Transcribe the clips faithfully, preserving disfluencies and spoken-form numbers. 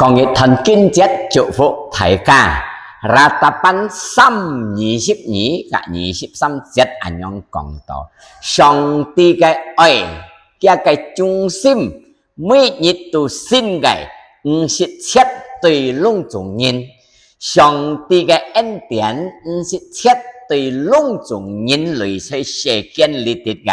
當日讀經節祝福大家。Ratapan三二十二甲二十三節恁樣講到，上帝个愛，佢个忠心，每日都新个，毋失絕對攏總人。上帝个恩典，毋失絕對攏總人類在世間裡得个。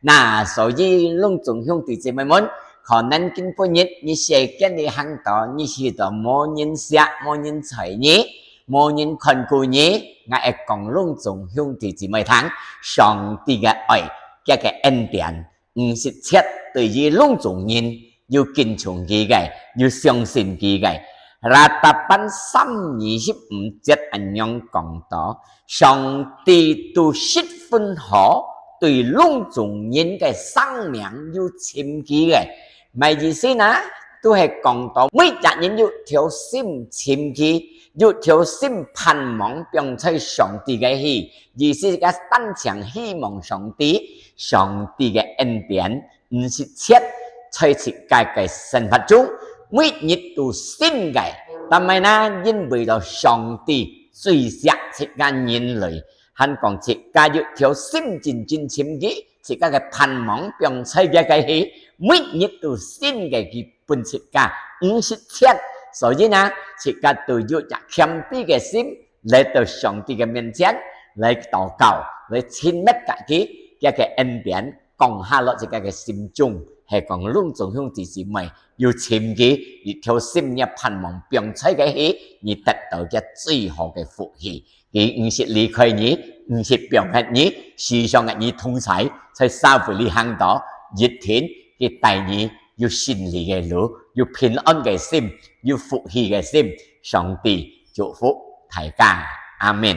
那所以攏總兄弟姊妹們，可能今晡日你世間裡行到，你試著無人惜，無人睬你，無人看顧你，𠊎愛講攏總兄弟姊妹聽，上帝个愛，佢个恩典，毋失絕對於攏總人，有敬重佢个，有相信佢个。Ratapan三二十五節恁樣講到， 上帝都十分好，對攏總人个生命有深機个。麼个意思呢？都係講到每隻人有條心深機，有條心盼望放在上帝个去，意思个單淨希望上帝，上帝个恩典 毋失絕，在自家个生活中，每日都新个。但係呢，因為了上帝最惜自家人類，還講自家有條心真真深機，自家个盼望放在佢个去，每日都新个佢分自家，毋失絕。所以呢，自家都有一謙卑个心，來到上帝个面前，來禱告，來親密佢，佢个恩典 降下落自家个心中，係講攏總兄弟姊妹，有尋佢，一條心个盼望放在佢去，你得到个最好个福氣。佢毋識離開你，毋識放忒你，時常个你同在，在社會裡行到，一定佢帶你有勝利个路，有平安个心，有福氣个心。上帝祝福大家，阿們。